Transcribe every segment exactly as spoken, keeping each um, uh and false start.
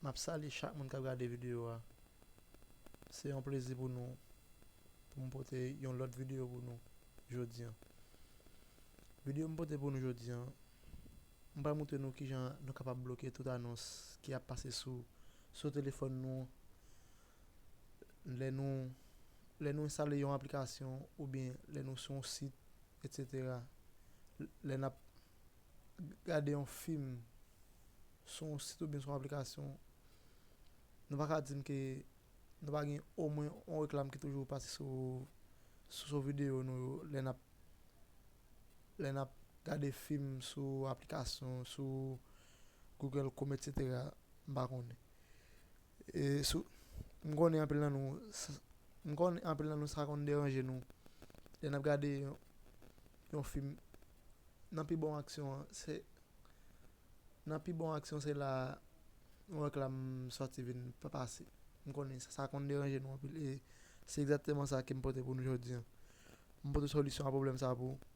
M ap salye chak moun k ap gade videyo a. Se yon plezi pou nou, pou m pote yon lòt videyo pou nou jodi a. Videyo m pote pou nou jodi a, m pral montre nou kijan nou kapab bloke tout anons ki ap pase sou, sou telefòn nou, lè nou, lè nou enstale yon aplikasyon oubyen lè nou sou yon sit, etsetera. Lè n ap gade yon fim sou yon sit oubyen sou yon aplikasyon, nou pa ka di m ke nou pa gen omwen yon reklam ki toujou pase sou, sou, sou videyo nou yo lè n ap, lè n ap gade fim sou aplikasyon, sou Google Chrome, etsetera. M pa konnen. E sou, m konnen anpil nan nou, s- m konnen anpil nan nou sa konn deranje nou lè n ap gade yon, yon fim. Nan pi bon aksyon an, se, nan pi bon aksyon, se la yon reklam sòti vin pa pase. M konnen sa, sa konn deranje nou anpil. E se egzakteman sa ke m pote pou nou jodi a. M pote solisyon a pwoblèm sa pou ou.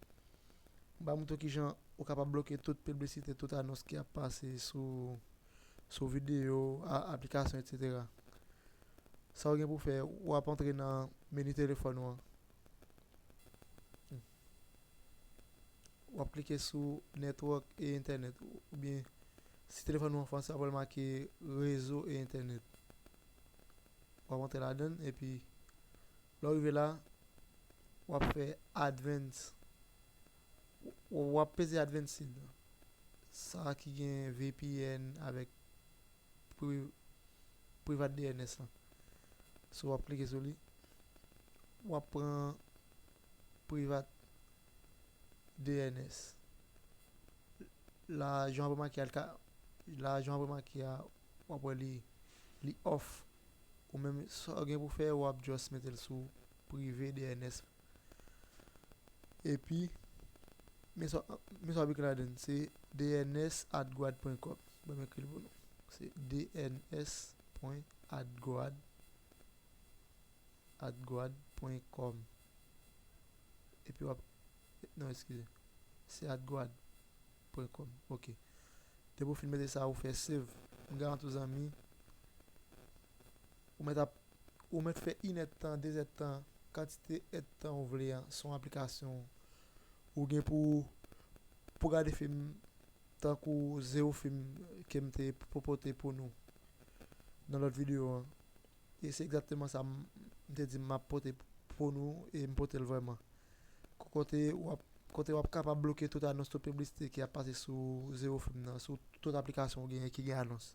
M ba montre w kijan ou kapab bloke tout piblisite, tout anons ki ap pase sou, sou videyo, a- aplikasyon, etsetera. Sa w gen pou fè, w ap antre nan meni telefòn ou an. W ap klike sou network e entènèt, oubyen si telefòn ou an fransè, w ap wè l make rezo e entènèt. W ap antre ladan l, epi lè w rive la, w ap fè advance. W- w ap peze advanced. Sa ki gen V P N avèk pri- privat D N S lan. So, w ap klike sou li. W ap pran privat D N S. La, jan w ap remake a, l ka, la, jan w ap remake a, w ap wè li, li off. Ou menm, sa w gen pou fè, w ap just mete l sou prive D N S. Epi, men sa, men sa w ap ekri ladan l, se D N S at grad pwen com. Ban m ekri l pou nou. Se D N S pwen at grad, at grad pwen com. Epi w ap, non, eskize. Se at grad pwen com. Ok. Depi w fin mete sa, ou fè save. M garanti w, zanmi, ou mèt ap, ou mèt fè inèdtan, dezèdtan, kantite èdtan ou vle an, sou yon aplikasyon ou gen pou, pou gade fim, tankou Zero Film ke m te pote pou nou nan lòt videyo an. E se egzakteman sa m, m te di m ap pote pou nou, e m pote l vrèman. Kote w ap, kote w ap kapab bloke tout anons, tout piblisite ki ap pase sou Zero Film nan, sou tout aplikasyon ou genyen ki gen anons.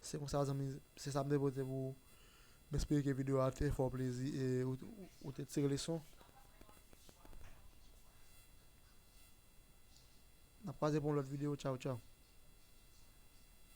Se konsa, zanmi, se sa m te pote pou ou. M espere ke videyo a te fè w plezi e ou, ou, ou te tire leson. N ap kwaze pou yon lòt videyo. Tchaw, tchaw.